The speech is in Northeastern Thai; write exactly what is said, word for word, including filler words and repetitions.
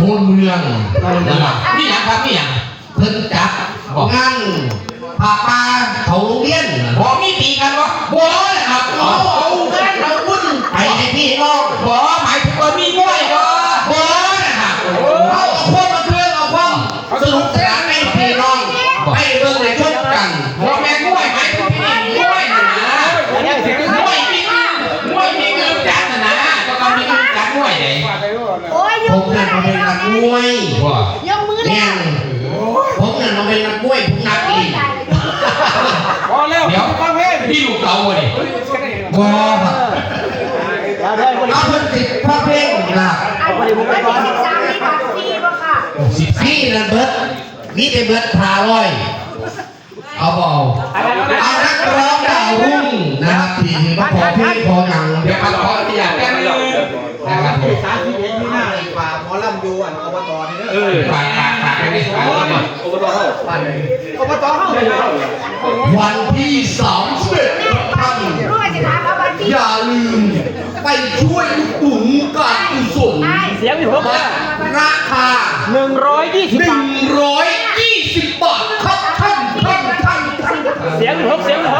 โพนเมืองนะครับ นี่หยังครับ นี่หยัง เพิ่นจัด บอก งานผ้าป่าเขาโรงเรียน บ่มีตีกันบ่ บ่นะครับ เอา เอางานเอาบุญไปให้พี่น้อง บ่ หมายถึงว่ามีมวยบ่ บ่นะครับ เอา เอาความบันเทิง เอาความสนุกสนานให้พี่น้อง ไปเบิ่งได้ชมกัน บ่แม่นมวย หมายถึงที่นี่มวยนะ มวยมีเงิน มวยมีเงินจัดนะ ก็ต้องมีเงินจัดมวยไง โอ้ย ผมนั่นบ่เป็นนักมวย บ่ ยกมือเลย แม่น ผมนั่นบ่เป็นนักมวย ผมนักเลง พอแล้ว เดี๋ยว ฟังเพลง นี่ลูกเต๋าบ่นี่ บ่ครับ เอาเพิ่นสิฟังเพลงนี่ล่ะ อันนี้เป็นสิบสามนี่บัตรฟรีบ่ค่ะ สิบสี่นั่นเบิด มีแต่เบิดห้าร้อย เอาบ่เอา เอานักร้องดาวรุ่งนะครับ ที่มาขอเพลงขอหยัง เดี๋ยวครับ ขออนุญาตแป๊บนึงนะครับผม สามสิบเอ็ดมีนานี่ว่าหมอลำอยู่อัน อบต นี่เด้อ เออ ฝาก ฝาก ฝากไปเลย ฝากไปเลย อบต เฮา อบต เฮา วันที่สามสิบเอ็ดครับท่าน รู้ว่าจะถามเอาบัตรฟรี อย่าลืมไปช่วยอุดหนุนการกุศล เสียงพี่พก บัตรราคา หนึ่งร้อยยี่สิบ บาท หนึ่งร้อยยี่สิบบาทครับท่าน ท่าน ท่าน ท่าน เสียงพี่พก เสียงพี่พ